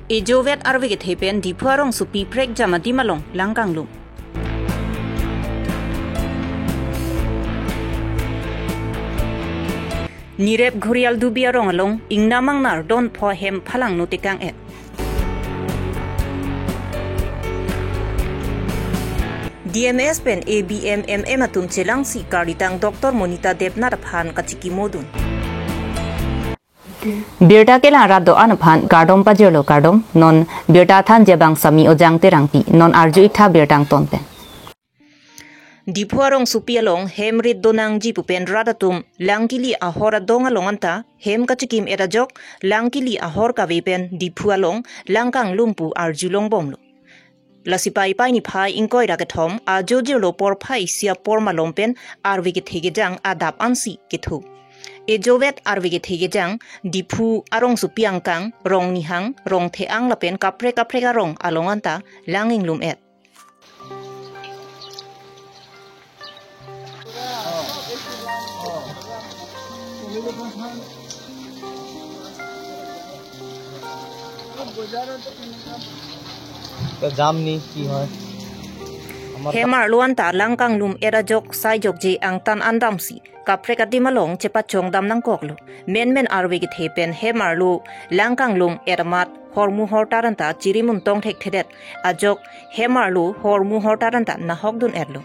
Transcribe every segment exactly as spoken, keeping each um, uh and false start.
Ejovet arve kethe pen Diphu arongsopi prekjam adim along lang kanglum. Nirep Ghorial Dubi arong along ingnam angnar don pho hem phalangno tekang-et. D M S pen A B M M M atum chelangsi karditang Doctor Monita Debnath aphan kachikimodun. Birta kelang rat do-an aphan kardom pajirlo, kardom. Non birta thanji abang Sami Ojang Terangpi, non arju-ik tha birta angton pen. Diphu arongsopi along hem rit donangji pu pen rat atum lang kili ahor adong along anta hem kachikim-et ajok lang kili ahor kave pen Diphu along lang kanglum pu arjulongbomlo. Lasi Paipai niphai ingkoi ra kethom ajo jirlo porphai isi apor malom pen arve kethe kejang adap ansi kethu. Ejovet arve kethe kejang Diphu arongsopi angkang, Rongnihang, Rongtheang lapen kaprek kaprek arong along anta lang inglum-et. তো যাম নি, কি হয়? আমাৰ Hem arlo anta lang kanglum-et ajok sai jokje angtan an damsi kaprek adim along chepachongdam nangkoklo. Menmen arve kethe pen hem arlo lang kanglum-et amat hormu hortar anta chirimun tong thekthedet ajok hem arlo hormu hortar anta nahokdun-etlo.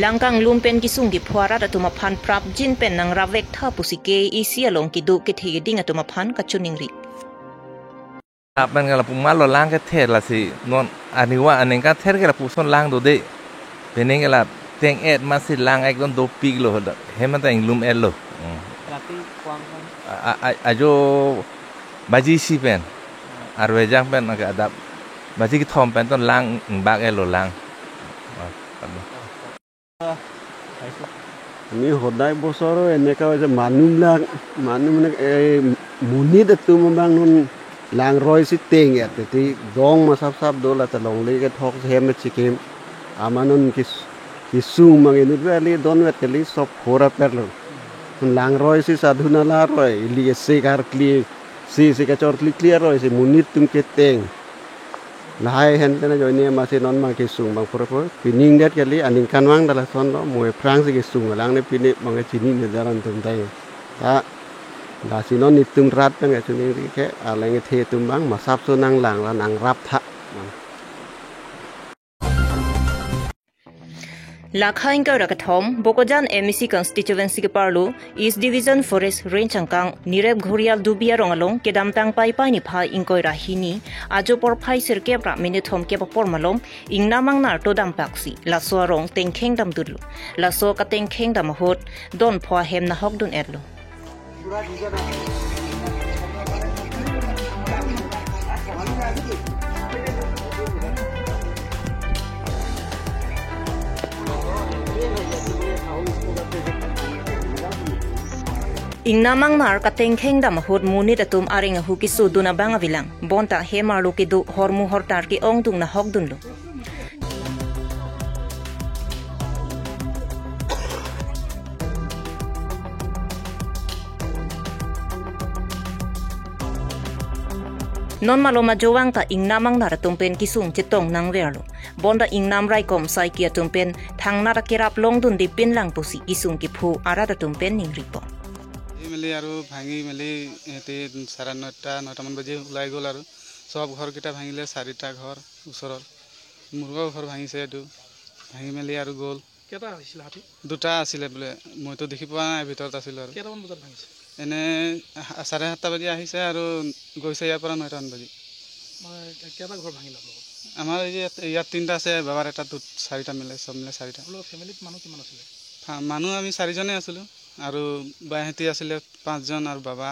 Lang kanglum pen kisung kiphu arat atum aphan prapjin pen nangrap vek tha pusi K A A C along kedo kethe keding atum aphan kachiningri. Apen ke lapu malo lang kether lasi non aniwa aningkan ther ke lapuson lang dode. Penang ke la teng-et masi lang ekdom dopiklo, hem anta inglum-etlo. Hmm. Rati kuang kan? A, a, a, ajo baji isi pen. Arve kejang pen ke adap. Baji kethom pen ton lang ingbak-etlo lang. Ah, আমি সদায় বছৰো এনেকা হৈছে, মানুহবিলাক, মানুহ মানে এই মুনিত এইটো মানে nun langroi si teng-et, eti dong masap sap do la ta longle kethok hem chikim. Amat nun kis-, kisung mang inut veli don vet kali sop hora perlo. Langroi si sadhu nala roi, ili ese karkli, si si kachor klikli aroi si munit atum keteng. Lahai hen tena joine masi non mang kisung bang pura pura. Pining det kali aningkanvang dala son lo, mo aphrang si kisung lang ne pine bang chinine jaran atum tai. Ta, lasi non netum rat pen kachiningri ke, alang kethe atum bang masap so nanglang la nangrap tha. Lakha ingkoi ra kethom, Bokajan M A C constituency keparlo, East Division Forest Range angkang, Nirep Ghorial Dubi arong along, kedamtang Paipai niphai ingkoi ra hini, ajo porphai sirkep ra minit thomkep apor malom, ingnam angnar to dampaksi, laso arong tengkheng damdunlo. Laso katengkheng dam ahut, don pho ahem nahokdun-etlo. Ingnam angnar katengkheng dam ahut monit atum areng ahu kesodun abang avelang. Bonta hem arlo kedo hormu hortar ke-ongdung nahokdunlo. Non malom ajovang ta ingnam angnar atum pen kisung chetong nangverlo. Bonta ingnam raikom saiki atum pen thangnat akerap longdunde pinlang pusi kisung kiphu arat atum pen ningripo. এই মেলি আৰু ভাঙি মেলি সিহঁতি চাৰে নটা, নটামান বাজি ওলাই গ'ল আৰু। চব ঘৰকেইটা ভাঙিলে, চাৰিটা ঘৰ ওচৰৰ। মোৰো ঘৰ ভাঙিছে এইটো, ভাঙি মেলি আৰু গ'ল। কেইটা আহিছিলে হাতী? দুটা আছিলে বোলে, মইতো দেখি পোৱা নাই, ভিতৰত আছিলোঁ আৰু। কেইটামান বজাত ভাঙিছে? এনে সা-, চাৰে সাতটা বাজি আহিছে আৰু গৈছে ইয়াৰ পৰা নটামান বাজি। মানে কেইটা ঘৰ ভাঙিলে আপোনালোকৰ? আমাৰ এই ইয়াত, ইয়াত তিনিটা আছে, বাবাৰ এটা, দুট-, চাৰিটা মিলাই, চব মিলাই চাৰিটা। আপোনালোকৰ ফেমিলিত মানুহ কিমান আছিলে? ফা-, মানুহ আমি চাৰিজনে আছিলোঁ আৰু বাইহেঁতি আছিলে পাঁচজন আৰু বাবা,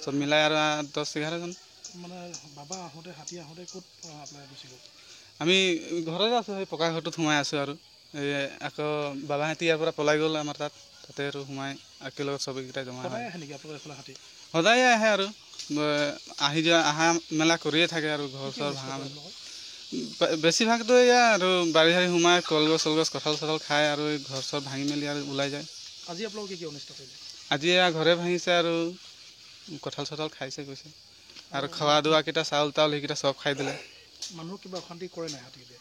চব মিলাই আৰু, আ, দহ এঘাৰজন। মানে বাবা আহোঁতে, হাতী আহোঁতে ক'ত, আ, আপোনালোকে গুচি গ'ল? আমি ঘৰতে আছোঁ, সেই পকা ঘৰটোত সোমাই আছোঁ আৰু। এই আকৌ বাবাহেঁতি ইয়াৰ পৰা পলাই গ'ল আমাৰ তাত, তাতে আৰু সোমাই একেলগত চবেইকেইটা জমা হয়। সদায় আহে নেকি আপোনালোকৰ এইফালে হাতী? সদায়ে আহে আৰু। আহি যোৱা, অহা মেলা কৰিয়ে থাকে আৰু ঘৰ চৰ ভাঙা মেলা। বে-, বেছিভাগতো এয়া আৰু বাৰী চাৰী সোমাই কলগছ চলগছ, কঁঠাল চঠাল খায় আৰু এই ঘৰ চৰ ভাঙি মেলি আৰু ওলাই যায়। আজি আপোনালোকে কি অনিষ্ট কৰিলে? আজি এয়া ঘৰে ভাঙিছে আৰু কঁঠাল চঠাল খাইছে কৈছে। আৰু খোৱা দোৱা কেইটা, চাউল তাউল, সেইকেইটা চব খাই দিলে। মানুহক কিবা অশান্তি কৰে নাই হাতীয়ে?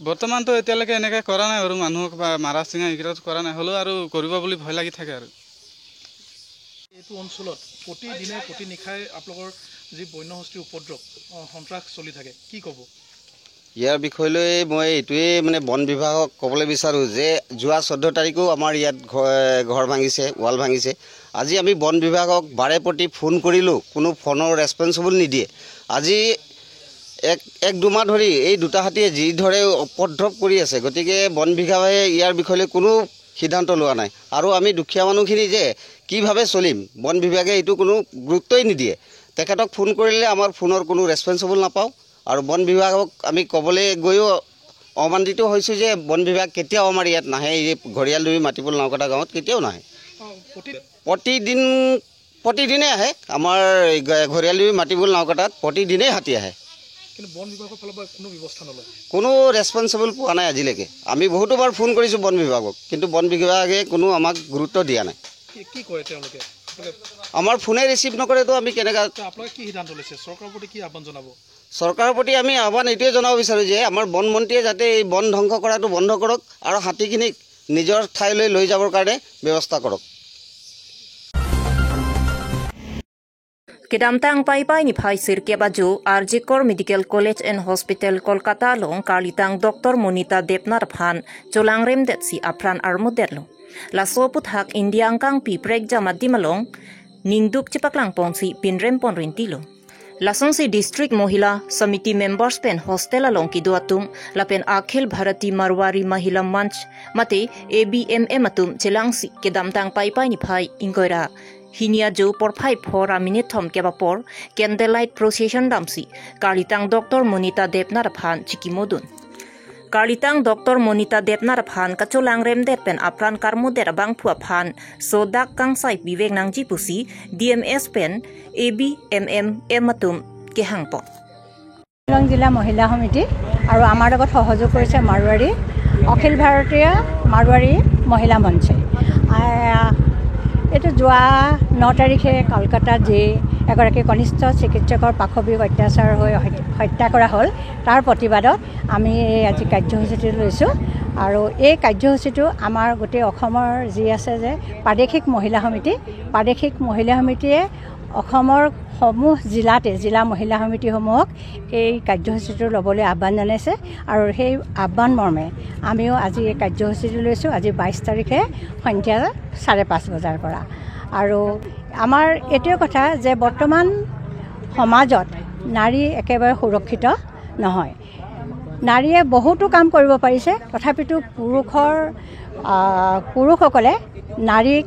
বৰ্তমানতো এতিয়ালৈকে এনেকে কৰা নাই আৰু, মানুহক বা মাৰা চিঙা এইকেইটাত কৰা নাই, হ'লেও আৰু কৰিব বুলি ভয় লাগি থাকে আৰু। এইটো অঞ্চলত প্ৰতিদিনে প্ৰতি নিশাই আপোনালোকৰ যি বন্য হস্তীৰ উপদ্ৰৱ, অ, সন্ত্ৰাস চলি থাকে, কি ক'ব? ইয়াৰ বিষয় লৈ মই এইটোৱে মানে বন বিভাগক ক'বলৈ বিচাৰোঁ যে যোৱা চৈধ্য তাৰিখো আমাৰ ইয়াত ঘ-, ঘৰ ভাঙিছে, ৱাল ভাঙিছে। আজি আমি বন বিভাগক বাৰে প্ৰতি ফোন কৰিলোঁ, কোনো ফোনৰ ৰেছপন্সিবল নিদিয়ে। আজি এক, এক দুমাহ ধৰি এই দুটা হাতীয়ে যি ধৰে উপদ্ৰৱ কৰি আছে, গতিকে বন বিভাগে ইয়াৰ বিষয়লৈ কোনো সিদ্ধান্ত লোৱা নাই। আৰু আমি দুখীয়া মানুহখিনি যে কিভাৱে চলিম, বন বিভাগে এইটো কোনো গুৰুত্বই নিদিয়ে। তেখেতক ফোন কৰিলে আমাৰ ফোনৰ কোনো ৰেছপন্সিবল নাপাওঁ। আৰু বন বিভাগক আমি ক'বলৈ গৈও অমান্তিত হৈছোঁ যে বন বিভাগ কেতিয়াও আমাৰ ইয়াত নাহে, এই ঘৰিয়াল ডুবি মাটিপুল নাওকটা গাঁৱত কেতিয়াও নাহে। অ, প্ৰতি- প্ৰতিদিন, প্ৰতিদিনে আহে। আমাৰ এই ঘ-, ঘৰিয়াল ডুবি মাটিপুল নাওকটাত প্ৰতিদিনেই হাতী আহে। কিন্তু বন বিভাগৰ ফালৰ পৰা কোনো ব্যৱস্থা নলয়। কোনো ৰেছপন্সিবল পোৱা নাই আজিলৈকে। আমি বহুতো বাৰ ফোন কৰিছোঁ বন বিভাগক, কিন্তু বন বিভাগে কোনো আমাক গুৰুত্ব দিয়া নাই। কি, কি কয় তেওঁলোকে? বোলে আমাৰ ফোনে ৰিচিভ নকৰেতো আমি কেনেকা? তে আপোনালোকে কি সিদ্ধান্ত লৈছে? চৰকাৰৰ প্ৰতি কি আহ্বান জনাব? চৰকাৰৰ প্ৰতি আমি আহ্বান এইটোৱে জনাব বিচাৰোঁ যে আমাৰ বন মন্ত্ৰীয়ে যাতে এই বন ধ্বংস কৰাটো বন্ধ কৰক আৰু হাতীখিনিক নিজৰ ঠাইলৈ লৈ যাবৰ কাৰণে ব্যৱস্থা কৰক। Kedamtang Paipai niphai sirkep ajo R G Kar Medical College and Hospital Kolkata along karlitang Doctor Monita Debnath aphan cholangremdetsi apran armudetlo. Laso aphuthak India angkangpi prekjam adim along ningduk chepaklangponsi pinrempon rintilo. Lasonsi District Mohila Samiti members pen hostel along kedo atum lapen Akhil Bharati Marwari Mahila Manch mate A B M M atum chelangsi kedamtang Paipai niphai ingkoi ra hini ajo porphai phor ra minit thomkep apor candlelight procession damsi karlitang Doctor Monita Debnath aphan chikimodun. Karlitang Doctor Monita Debnath aphan kacholangremdet pen apran karmudet abangphu aphan sodak kangsai pivek nangji pusi D M S pen A B M M atum kehangpon. Long জিলা মহিলা সমিতি আৰু আমাৰ লগত সহযোগ কৰিছে মাৰোৱাৰী, অখিল ভাৰতীয় মাৰোৱাৰী মহিলা মঞ্চে। আহ, এইটো যোৱা ন তাৰিখে কলকাতাত যি এগৰাকী কনিষ্ঠ চিকিৎসকৰ পাশৱিক অত্যাচাৰ হৈ হত-, হত্যা কৰা হ'ল, তাৰ প্ৰতিবাদত আমি এই আজি কাৰ্যসূচীটো লৈছোঁ। আৰু এই কাৰ্যসূচীটো আমাৰ গোটেই অসমৰ যি আছে যে প্ৰাদেশিক মহিলা সমিতি, প্ৰাদেশিক মহিলা সমিতিয়ে অসমৰ সমূহ জিলাতে জিলা মহিলা সমিতিসমূহক এই কাৰ্যসূচীটো ল'বলৈ আহ্বান জনাইছে আৰু সেই আহ্বান মৰ্মে আমিও আজি এই কাৰ্যসূচীটো লৈছোঁ। আজি বাইছ তাৰিখে সন্ধিয়া চাৰে পাঁচ বজাৰ পৰা। আৰু আমাৰ এইটোৱে কথা যে বৰ্তমান সমাজত নাৰী একেবাৰে সুৰক্ষিত নহয়। নাৰীয়ে বহুতো কাম কৰিব পাৰিছে, তথাপিতো পুৰুষৰ, আহ, পুৰুষসকলে নাৰীক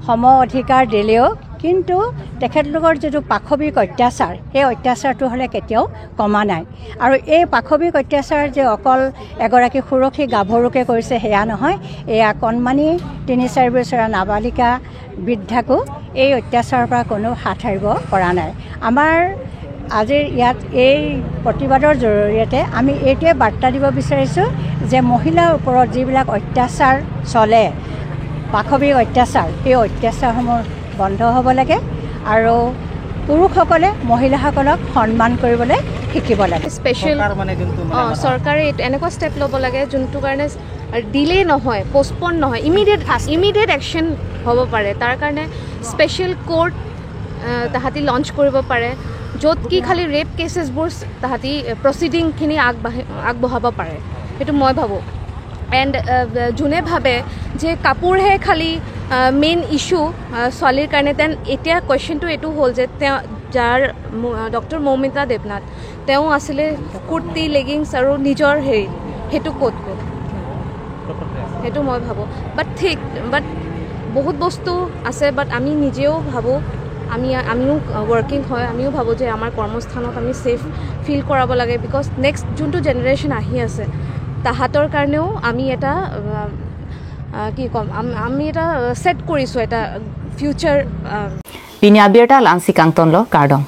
সম অধিকাৰ দিলেও কিন্তু তেখেতলোকৰ যিটো পাশৱিক অত্যাচাৰ, সেই অত্যাচাৰটো হ'লে কেতিয়াও কমা নাই। আৰু এই পাশৱিক অত্যাচাৰ যে অকল এগৰাকী সুৰক্ষী গাভৰুকে কৰিছে সেয়া নহয়, এয়া কণমানি তিনি চাৰি বছৰীয়া নাবালিকা বৃদ্ধাকো এই অত্যাচাৰৰ পৰা কোনো হাত সাৰিব পৰা নাই। আমাৰ আজিৰ ইয়াত এই প্ৰতিবাদৰ জৰিয়তে আমি এইটোৱে বাৰ্তা দিব বিচাৰিছোঁ যে মহিলাৰ ওপৰত যিবিলাক অত্যাচাৰ চলে, পাশৱিক অত্যাচাৰ, সেই অত্যাচাৰসমূহ বন্ধ হ'ব লাগে আৰু পুৰুষসকলে মহিলাসকলক সন্মান কৰিবলৈ শিকিব লাগে। স্পেচিয়েল চৰকাৰ মানে যোনটো মানে অ, আমাৰ চৰকাৰে এইটো এনেকুৱা ষ্টেপ ল'ব লাগে যোনটো কাৰণে ডিলে নহয়, পষ্টপন নহয়, ইমিডিয়েট, ইমিডিয়েট একশ্যন হ'ব পাৰে। তাৰ কাৰণে স্পেচিয়েল কোৰ্ট, আহ, তাহাঁতি লঞ্চ কৰিব পাৰে, য'ত কি খালি ৰেপ কেছেছবোৰ তাহাঁতি, আহ, প্ৰচিডিংখিনি আগবাঢ়ি, আগবঢ়াব পাৰে, সেইটো মই ভাবোঁ। এণ্ড, আহ, যোনে ভাবে যে কাপোৰহে খালি, আহ, মেইন ইছ্যু, আহ, ছোৱালীৰ কাৰণে, তেন এতিয়া কুৱেশ্যনটো এইটো হ'ল যে তেওঁ, যাৰ ম-, ডক্টৰ মৌমিতা দেৱনাথ, তেওঁ আছিলে কুৰ্তি, লেগিংছ আৰু নিজৰ হেৰি, সেইটো ক'ত গ'ল? সেইটো মই ভাবোঁ। বাট ঠিক, বাট বহুত বস্তু আছে, বাট আমি নিজেও ভাবোঁ, আমি, আমিও ৱৰ্কিং হয়, আমিও ভাবোঁ যে আমাৰ কৰ্মস্থানত আমি ছেফ ফিল কৰাব লাগে, বিকজ নেক্সট যোনটো জেনেৰেশ্যন আহি আছে, তাহাঁতৰ কাৰণেও আমি এটা, আহ, আহ, কি ক'ম, আম-, আমি এটা ছেট কৰিছোঁ, এটা ফিউচাৰ, আহ, Pini abirta la-ansi kangtonlo, kardom.